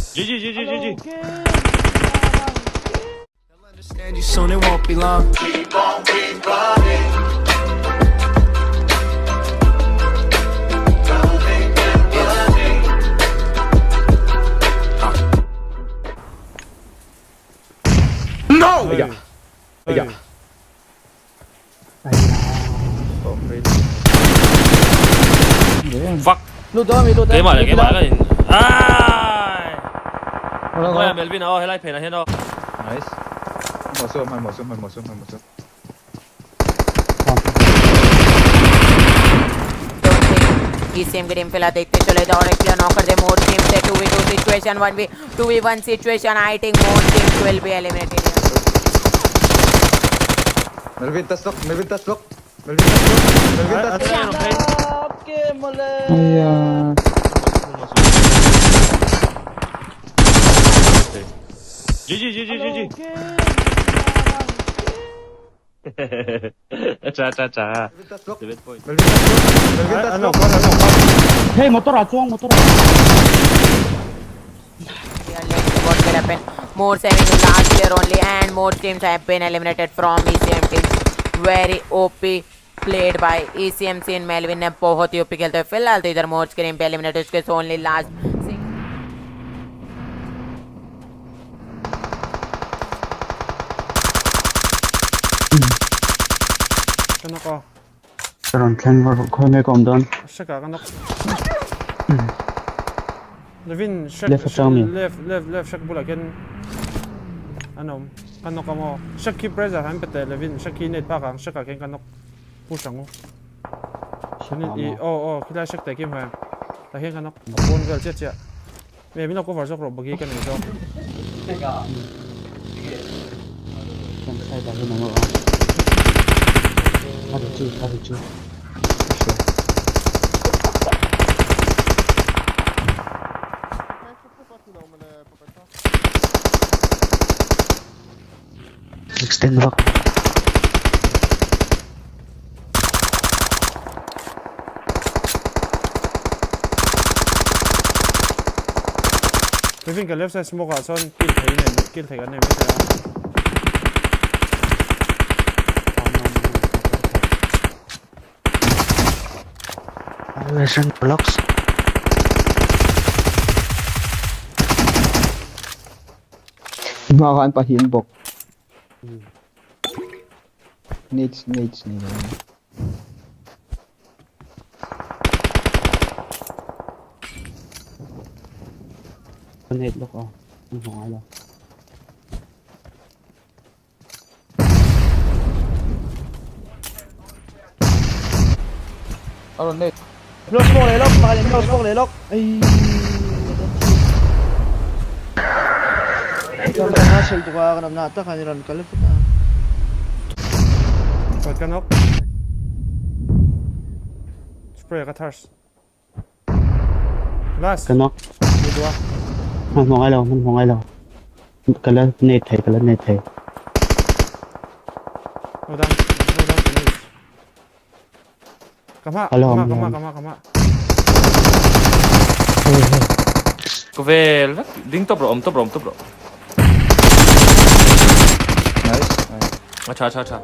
GG GG GG. Understand you soon, it won't be long. Keep on keep running. Running and running. No! 哎呀，哎呀， Fuck. Keimah leh keimah ka in ai. Khawiah Melvin a aw helai phenah hian aw. Nice. Hmawh saw, hmawh saw, hmawh saw, hmawh saw. ECM की team फिलहाल देखते चले जाओ और एक player knock कर दे मोर टीम से 2v2 situation 1v 2v1 situation I think more teams will be eliminated. Melvin touch lock, Melvin touch lock. Melvin touch lock. Melvin touch lock. Aiyah. GG GG GG. Cha cha cha. Melvin touch lock. 7 point. Melvin touch lock. Melvin touch lock. Hey, motor ah, chuang motor. Here, let's see what will happen. More 7 to last player only, and more teams have been eliminated from ECM team. Very OP played by ECM scene. Melvin ने बहुत ही OP खेलते हुए फिलहाल तो इधर मोर्च के टीम पे एलिमिनेट उसके only last Ka knock aw. Ka rawn thleng rawh khawi mai ka awm dawn. Shaka ka knock. Levin shak Left atang mi. left left left shak bulah khian an awm. Ka knock ang aw. Shak khi pressure han pe teh Levin shak khi net phak ang shak ah khian ka knock push ang u. Chuanin i aw aw khilai shak teh kim hmel tah hian ka knock a pawn vel chiah chiah. Me min lo cover zawk rawh bagi ka nei zawk. Front side ah hian awm rawh a. A ri chu a ri chu. Extend vak. Kevin ka left side smoke ah chuan kill thei nei kill thei kan nei mai thei a. Western blocks. Hma khan pahin bawk. Nades nades ni lo. Nade lawk aw. An hmu ngai lo. A rawn nade. Lo smoke leh lawk, pakhat in lo smoke leh lawk. Ei. Kan kan hel tuk a kan awmna ah tak hian i rawn kal vek a. Kawt ka nawk. Spray ka thirst. Last. Ka nawk. Ni dua. Hmanhmawh ngai lo, hmanhmawh ngai lo. Ka la nei thei, ka la nei thei. No down, no down finish. Ka hma, ka hma, ka hma, ka hma, ka hma. Ka vel vek, ding tawp rawh, awm tawp rawh, awm tawp rawh. Nice, nice. A tha, a tha, a tha.